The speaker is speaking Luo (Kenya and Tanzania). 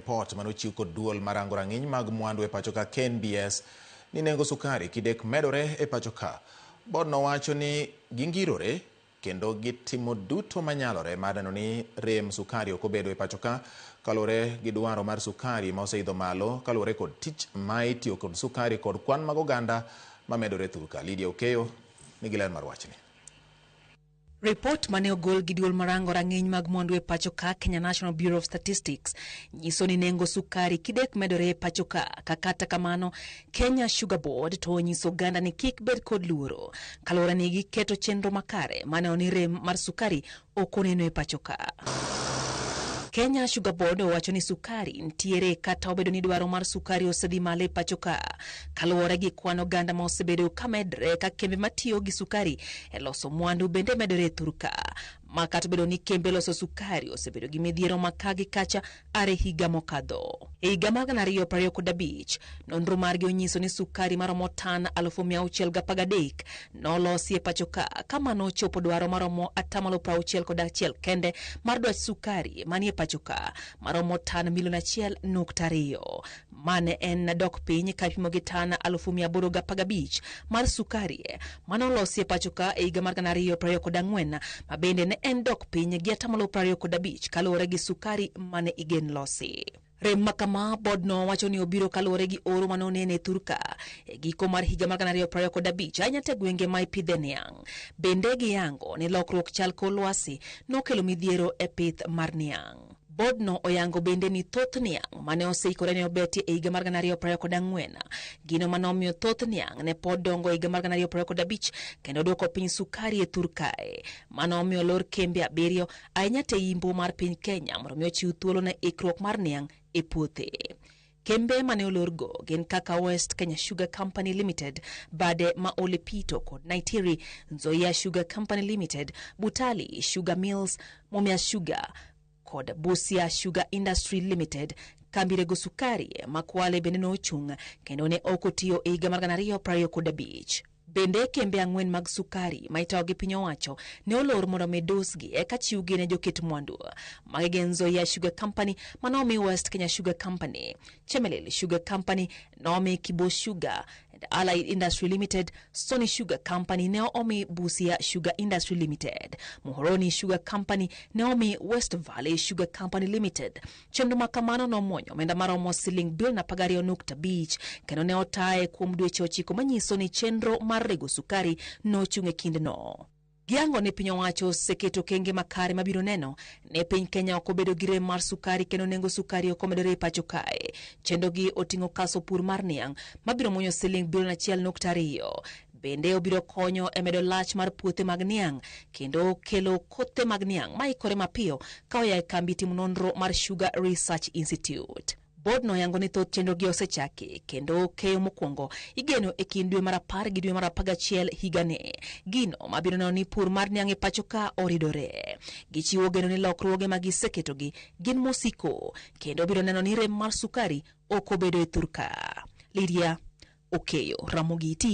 ripot manochiw kod duol marango rang'iny mag mwandu e pacho ka KNBS ni nengo sukari kidek medore e pacho ka. Bod no wacho ni gingirore kendo gitimo duto manyalore mar neno ni rem sukari ok obedo e pacho ka kaluwore gi dwaro mar sukari ma oseidho malo kaluwore kod tich ma itiyo kod sukari kod kwan mag oganda mamedore thurka. Lydia Okeyo nigi ler mar wachni. Ripot mane ogol gi duol marango rang'iny mag mwandu e pacho ka Kenya National Bureau of Statistics nyiso ni nengo sukari kidek medore e pacho ka ka kata kamano Kenya Sugar Board to onyiso oganda ni kik bed kod luoro kaluwore ni giketo chenro makare mane ni rem mar sukari ok oneno e pacho ka. Kenya Sugar Board owacho ni sukari ntiere kata obedo ni dwaro mar sukari osedhi malo e pacho ka kaluwore gi kwan oganda ma osebedo ka medre ka kembe matiyo gi sukari e loso mwandu bende medore e thur ka ma kata obedo ni kembe loso sukari osebedo gi midhiero ma ka gi kacha are higa mokadho. E higa mar 2025, nonro margi onyiso ni sukari maromo tan 613,000 nolosi e pacho ka ka mano ochopo dwaro maromo 61% kende mar dwach sukari manie pacho ka maromo tan milion 1.2. Mane en dok piny ka ipimo gi tan 815,000 mar sukari manolosi e pacho ka e higa mar 2024 ma bende ne en dok piny gi 25% kaluwore gi sukari mane igen losi. Rem ma kama bodno wacho ni obiro kaluwore gi oro mane onene e thurka e giko mar higa mar 2025 ahinya te gwenge ma ipidhe niang'. Bende giyango ni lokruok chal kor lwasi nokelo midhiero e pith mar niang'. Bodno oyango bende ni thoth niang' mane oseikore ne obetie e higa mar 2024. Gino mane omiyo thoth niang' ne pod dongo e higa mar 2025 kendo duoko piny sukari e thur kae. Mano omiyo lor kembe 7 ahinya te imbo mar piny Kenya mondo mi ochiw thuolo ne ikruok mar niang' e puothe. Kembe mane olorgo gin kaka West Kenya Sugar Company Limited, bade ma Olepito kod Naitiri, Nzoia Sugar Company Limited, Butali Sugar Mills, Mumias Sugar kod Busia Sugar Industry Limited. Kambi rego sukari ma Kwale bende nochung' kendo ne ok otiyo e higa mar 2025. Bende kembe 4 mag sukari ma itayo gi piny owacho ne olor mondo mi dusgi eka chiwgi ne joket mwandu. Magi gin Nzoia Sugar Company manomi West Kenya Sugar Company, Chemelil Sugar Company nomi Kibo Sugar and Allied Industry Limited, Sony Sugar Company ne omi Busia Sugar Industry Limited, Muhoroni Sugar Company ne omi West Valley Sugar Company Limited. Chenro ma kamano nomuonyo omenda maromo siling bilion 12.5 kendo ne otaye kuom dweche 9 manyiso ni chenro mar rego sukari nochung' e kindno. Giyango ni piny owacho oseketo okenge makare mabiro neno ne piny Kenya ok obedo gi rem mar sukari kendo nengo sukari ok omedore e pacho kae. Chenrogi oting'o kaso pur mar niang' mabiro muonyo siling bilion 1.2. Bende obiro konyo e medo lach mar puothe mag niang' kendo kelo kothe mag niang' maikore mapiyo ka oya e kambi timo nonro mar Sugar Research Institute. Board no yango ni thoth chenrogi osechaki kendo keyo mokwongo igeno e kind dwe mar 10 gi dwe mar 11 higani. Gino mabiro neno ni pur mar niang' e pacho ka oridore. Gichiwo geno ni lokruoge ma giseketogi gin mosiko kendo biro neno ni rem mar sukari ok obedo e thur ka. Lydia Okeyo, Ramogi TV.